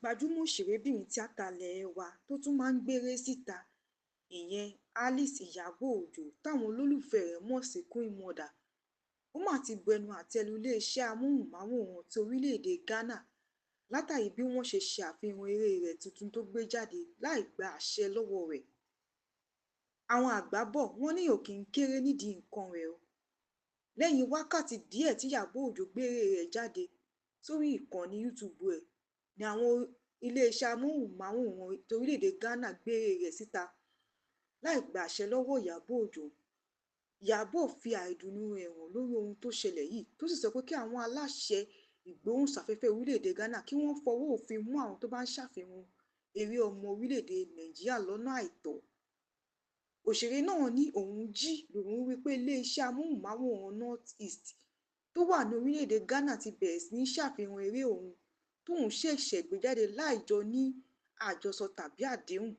Gbajúmọ̀ òṣèrébìnrin tíátà ilé wa tó tún máa ń gbére síta, ìyẹn Alice Ìyábọ̀ Òjó, táwọn olólùfẹ́ rẹ̀ mọ̀ sí Queen Mother, ó mà ti bu ẹnu àtẹ́ lu iléeṣẹ́ amóhùnmáwòrán ti orílẹ̀-èdè Ghana látàrí bí wọ́n ṣe ṣàfihàn eré rẹ̀ tuntun tó gbé jáde láì gba àṣẹ lọ́wọ́ rẹ̀. Àwọn àgbà bọ̀ wọ́n ní èèyàn kì í kéré nídìí nǹkan rẹ̀ o. Lẹ́yìn wákàtí díẹ̀ tí Ìyábọ̀ Òjó gbé eré rẹ̀ jáde sórí ìkànnì YouTube ẹ̀ ni àwọn iléeṣẹ́ amóhùnmáwòrán torílẹ̀-èdè Ghana gbé eré rẹ̀ síta láì gba àṣẹ lọ́wọ́ Ìyábọ̀ Òjó. Ìyábọ̀ fi àìdùnnú rẹ̀ hàn lórí ohun tó ṣẹlẹ̀ yìí, tó sì sọ pé kí àwọn aláṣẹ ìgbóhùnsáfẹ́fẹ́ orílẹ̀-èdè Ghana kí wọ́n fọwọ́ òfin mú àwọn tó bá ń ṣàfihàn eré ọmọ orílẹ̀-èdè Nàìjíríà lọ́nà àìtọ́. Òṣèré náà ní òun jí lòun rí pé iléeṣẹ́ amóhùnmáwòrán North East tó wà ní orílẹ̀-èdè Ghana ti bẹ̀rẹ̀ sí ní ṣàfihàn eré òun tóun ṣẹ̀ṣẹ̀ gbé jáde láì jọ ní àjọsọ tàbí àdéhùn.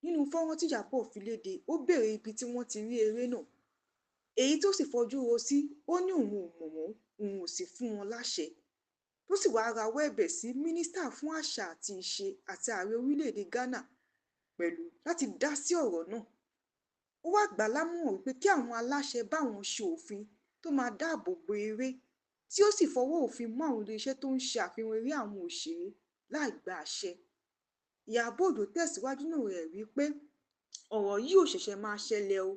Nínú fọ́nrán tí Ìyábọ̀ fi léde, ó béèrè ibi tí wọ́n ti rí eré náà, èyí tó sì fojú ro sí. Ó ní òun ò mọ̀ wọ́n, òun ò sì fún wọn láṣẹ, tó sì wáá rawọ́ ẹ̀bẹ̀ sí mínísítà fún àṣà àti ìṣe àti ààrẹ orílẹ̀-èdè Ghana pẹ̀lú láti dá sí ọ̀rọ̀ náà. Ó wáá gbà á lámọ̀ràn wípé kí àwọn aláṣẹ bá òun ṣe òfin tó máa dáàbò bo eré, tí ó sì fọwọ́ òfin mú àwọn iléeṣẹ́ tó ń ṣe àfihàn eré àwọn òṣèré láì gba àṣẹ. Ìyábọ̀ Òjó tẹ̀síwájú nínú ọ̀rọ̀ rẹ̀ wípé ọ̀rọ̀ yìí ò ṣẹ̀ṣẹ̀ máa ṣẹlẹ̀ o,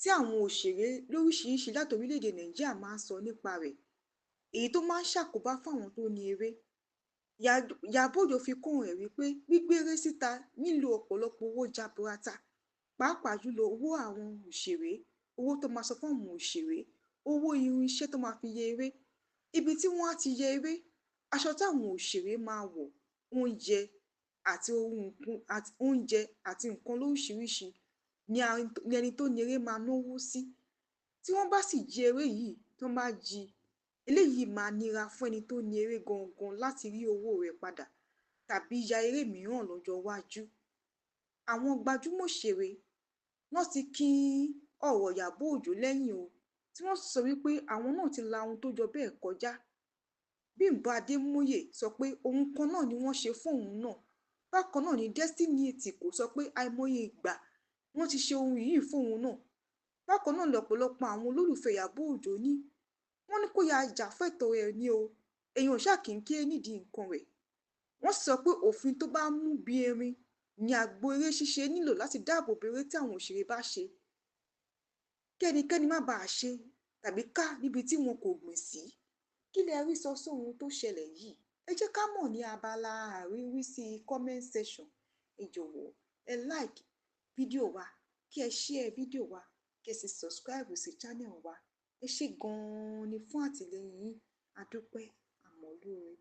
tí àwọn òṣèré lóríṣiríṣi láti orílẹ̀-èdè Nàìjíríà máa ń sọ nípa rẹ̀, èyí tó máa ń ṣàkóbá fáwọn tó ní eré. Ìyábọ̀ Òjó fi kún ọ̀rọ̀ rẹ̀ wípé gbígbé eré síta nílò ọ̀pọ̀lọpọ̀ owó jaburata, pàápàá jùlọ owó àwọn òṣèré, owó tó máa san fún àwọn òṣèré, owó irinṣẹ́ tó máa fi yẹ eré, ibi tí wọ́n á ti yẹ eré, aṣọ táwọn òṣèré máa wọ̀, oúnjẹ àti oúnjẹ àti nǹkan lóríṣiríṣi ni ẹni tó ní eré máa náwó sí. Tí wọ́n bá sì jí eré yìí, tí wọ́n bá jí, eléyìí máa nira fún ẹni tó ní eré gangan láti rí owó rẹ̀ padà tàbí ya eré mìíràn lọ́jọ́ iwájú. Àwọn gbajúmọ̀ òṣèré wọ́n ti kín ọ̀rọ̀ Ìyábọ̀ Òjó lẹ́yìn o, tí wọ́n sì sọ wípé àwọn náà ti la ohun tó jọ bẹ́ẹ̀ kọjá. Bímbọ́ Adémoyè sọ pé ohun kan náà ni wọ́n ṣe fún òun náà. Bákan náà ni Destiny Etiko sọ pé àìmọye ìgbà wọ́n ti ṣe ohun yìí fún òun náà. Bákan náà lọ̀pọ̀lọpọ̀ àwọn olólùfẹ́ Ìyábọ̀ Òjó ní wọ́n ní kó yáa jà fẹ́tọ̀ọ́ rẹ̀ ni o, èèyàn ṣáà kì í kéré nídìí nǹkan rẹ̀. Wọ́n sì sọ pé òfin tó bá mú bí erin ni agbo eré ṣíṣe nílò láti dáàbò bo eré tí àwọn òṣèré bá ṣe, kí ẹnikẹ́ni má bàa ṣe tàbí ká níbi tí wọn kò gbìn sí. Kí lẹ rí sọ sóhun tó ṣẹlẹ̀ yìí? Ẹ jẹ́ ká mọ̀ ní abala àríwísí comment section. Ẹ jọ̀wọ́ ẹ like fídíò wa, kí ẹ share fídíò wa, kí ẹ sì subscribe sí channel wa. Ẹ ṣé gan-an ni fún àtìlẹ́yìn yín. A dúpẹ́, a mọ̀ lóore.